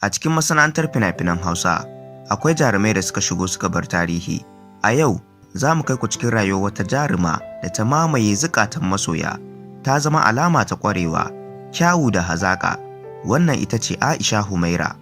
A cikin masana'antar fina-finan Hausa, akwai jarumai da suka shigo suka bar tarihi. A yau, za mu kai ku cikin rayuwar wata jaruma da ta mamaye zukatan masoya. Ta zama alama ta ƙwarewa, kyawu da hazaƙa. Wannan ita ce Aisha Humaira.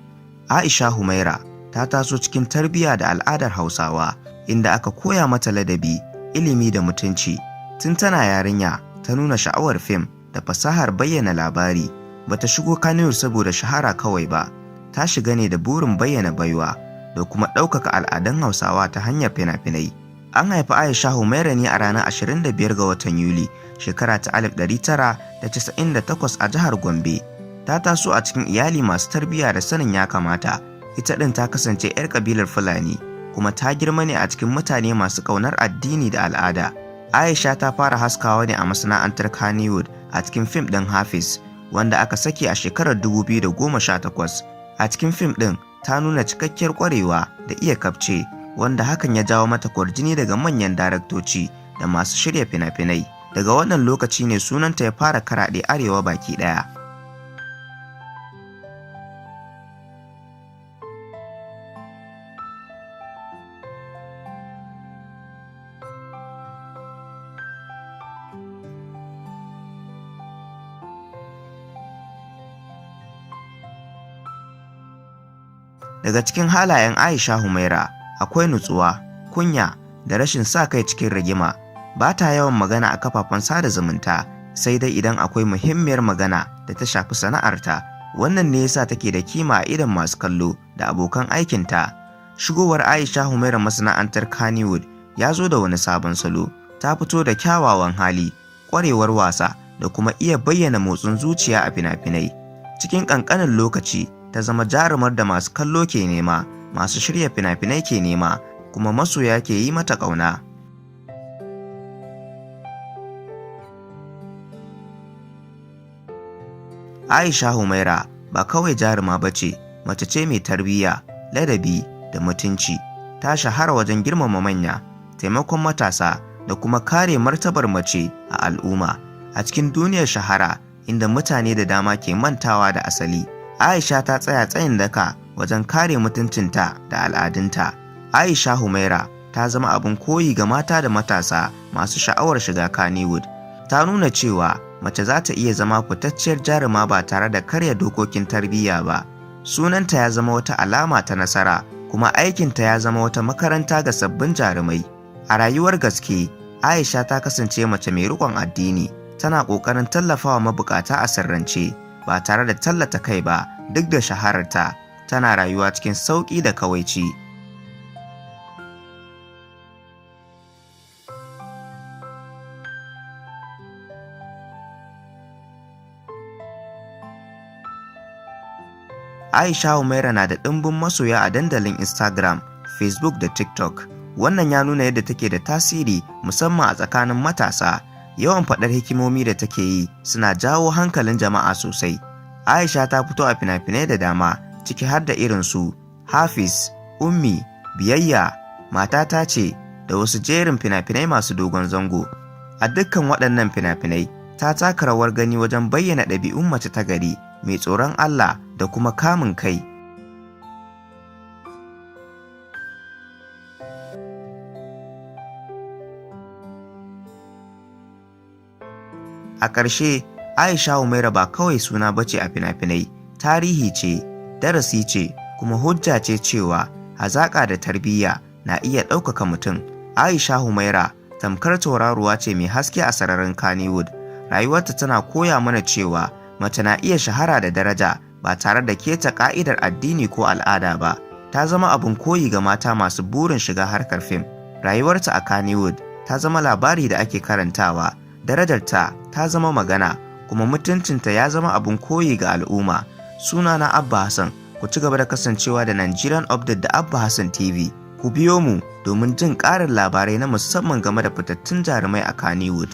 Aisha Humaira ta taso cikin tarbiyya da al'adar Hausawa, inda aka koya mata ladabi, ilimi da mutunci. Tun tana yarinya, ta nuna sha'awar fim da fasahar bayyana labari. Bata shigo Kannywood saboda shahara kawai ba, ta shiga ne da burin bayyana baiwa da kuma ɗaukaka al'adun Hausawa ta hanyar fina-finai. An haifi Aisha Humaira ne a ranar 25 ga watan Yuli, shekara ta 1998 a jihar Gombe. Ta taso a cikin iyali masu tarbiyya da sanin ya kamata. Ita ɗin ta kasance 'yar ƙabilar Fulani, kuma ta girma ne a cikin mutane masu ƙaunar addini da al'ada. Aisha ta fara haskawa ne a masana'antar Kannywood a cikin fim ɗin Hafiz, wanda aka saki a shekarar 2018. A cikin fim ɗin ta nuna cikakkiyar ƙwarewa da iya kafce, wanda hakan ya jawo mata kwarjini daga manyan daraktoci da masu shirya fina-finai. Daga wannan lokaci ne sunanta ya fara karaɗe arewa baki ɗaya. Daga cikin halayen Aisha Humaira akwai nutsuwa, kunya da rashin sa kai cikin rigima. Ba ta yawan magana a kafafen sada zumunta, sai dai idan akwai muhimmiyar magana da ta shafi sana'arta. Wannan ne yasa take da kima a idon masu kallo da abokan aikinta. Shigowar Aisha Humaira masana'antar Kannywood ya zo da wani sabon salo. Ta fito da kyawawan hali, ƙwarewar wasa da kuma iya bayyana motsin zuciya a fina-finai. Cikin ƙanƙanin lokaci, ta zama jarumar da masu kallo ke nema, masu shirya fina-finai ke nema, kuma masoya ke yi mata ƙauna. Aisha Humaira ba kawai jaruma ba ce, mace ce mai tarbiyya, ladabi da mutunci. Ta shahara wajen girmama manya, taimakon matasa da kuma kare martabar mace a al'umma. A cikin duniyar shahara, inda mutane da dama ke mantawa da asali, Aisha ta tsaya tsayin daka wajen kare mutuncinta da al'adunta. Aisha Humaira ta zama abin koyi ga mata da matasa masu sha'awar shiga Kannywood. Ta nuna cewa mace za ta iya zama fitacciyar jaruma ba tare da karya dokokin tarbiyya ba. Sunanta ya zama wata alama ta nasara, kuma aikinta ya zama wata makaranta ga sabbin jarumai. A rayuwar gaske, Aisha ta kasance mace mai riƙon addini, tana ƙoƙarin tallafawa mabukata a sirrance, ba tare da tallata kai ba. Duk da shahararta, tana rayuwa cikin sauƙi da kawaici. Aisha Humaira na da ɗimbin masoya a dandalin Instagram, Facebook da TikTok. Wannan ya nuna yadda take da tasiri, musamman a tsakanin matasa. Yawan faɗar hikimomi da take yi suna jawo hankalin jama'a sosai. Aisha ta fito a fina-finai da dama, ciki har da irin su Hafiz, Ummi, Biyayya, Matata ce da wasu jerin fina-finai masu dogon zango. A dukkan waɗannan fina-finai, ta taka rawar gani wajen bayyana ɗabi'un mace ta gari mai tsoron Allah da kuma kamun kai. A ƙarshe, Aisha Humaira ba kawai suna bace a fina-finai, tarihi ce, darasi ce, kuma hujja ce cewa hazaƙa da tarbiyya na iya ɗaukaka mutum. Aisha Humaira tamkar tauraruwa ce mai haske a sararin Kannywood. Rayuwarta tana koya mana cewa mace na iya shahara da daraja ba tare da keta ƙa'idar addini ko al'ada ba. Ta zama abin koyi ga mata masu burin shiga harkar fim. Rayuwarta a Kannywood ta zama labari da ake karantawa, darajarta ta zama magana, kuma mutuncinta ya zama abin koyi ga al'umma. Sunana Abba Hassan, ku ci gaba da kasancewa da Nigerian Update da Abba Hassan TV. Ku biyo mu domin jin ƙarin labarai na musamman game da fitattun jarumai a Kannywood.